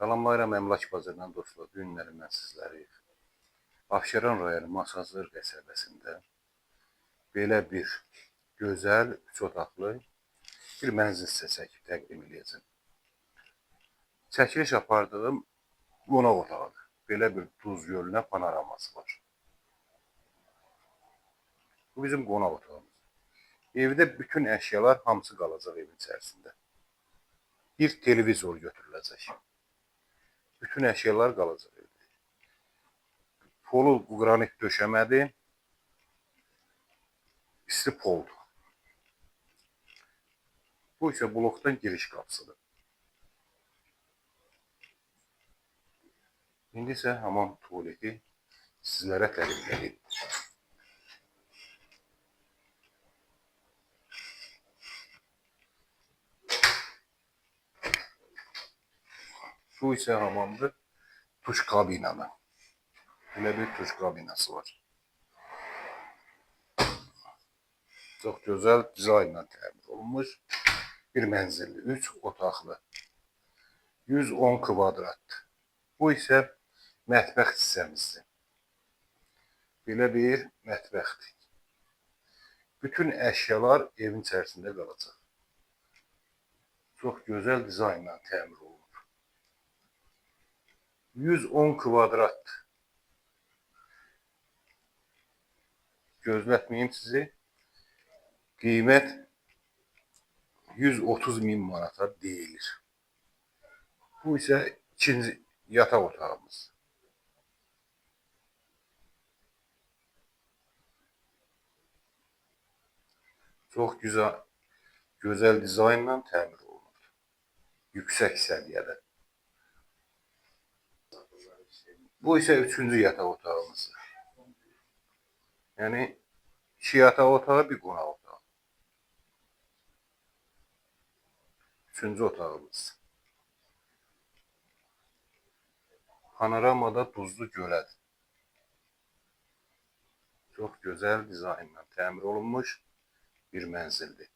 Salamlayıram Əmlak Bazarından dostlar. Bu günləri mən sizləri Abşeron rayonu Masazır qəsəbəsində belə bir gözəl üç otaqlı bir mənzil sizə çəkib təqdim edəcəm. Çəkiliş apardığım qonaq otağıdır. Belə bir Duz gölünə panoraması var. Bu bizim qonaq otağımız. Evdə bütün əşyalar hamısı qalacaq evin içərisində. Bir televizor götürüləcək. Bütün əşyalar qalacaq evdə. Polu qranit döşəmədir. İsti poldur. Bu isə blokdan giriş qapısıdır. İndi isə hamam tualeti sizlərə təqdim edirəm. Bu isə hamamdır. Tuş kabinalı. Belə bir tuş kabinası var. Çox gözəl dizaynla təmir olunmuş bir mənzildir. 3 otaqlı. 110 kvadratdır. Bu isə mətbəx hissəmizdir. Belə bir mətbəxdir. Bütün əşyalar evin içərisində qalacaq. Çox gözəl dizaynla təmir olunub. 110 kvadrat. Gözlətməyim sizi. Qiymət 130 min manata deyilir. Bu isə ikinci yataq otağımız. Çox güzel, gözəl dizaynla təmir olunub. Yüksək səviyyədə. Bu isə üçüncü yataq otağımızdır. Yəni iki yataq otağı, bir qonaq otağı. Üçüncü otağımız. Panoramada Duzlu Gölədir. Çox gözəl dizaynla təmir olunmuş bir mənzildir.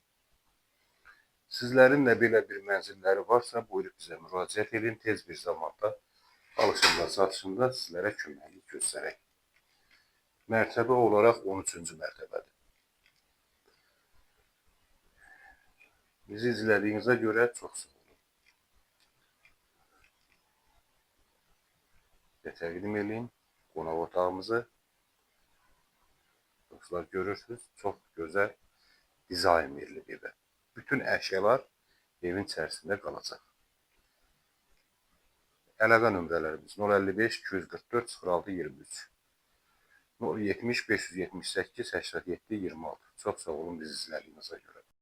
Sizlərin də belə bir mənzilləri varsa, buyurub bizə müraciət edin. Tez bir zamanda alışında, satışında sizlərə köməklik göstərək. Mərtəbə olaraq 13-cü mərtəbədir. Bizi izlədiyinizə görə çox sağ olun. Və təqdim edeyim qonaq otağımızı. Dostlar görürsünüz, çox gözəl dizayn verilib evə. Bütün əşyalar evin içərisində qalacaq. Əlaqə nömrələrimiz 055 244 06 23 070 578 87 26. Çox sağ olun bizi izlədiyinizə görə.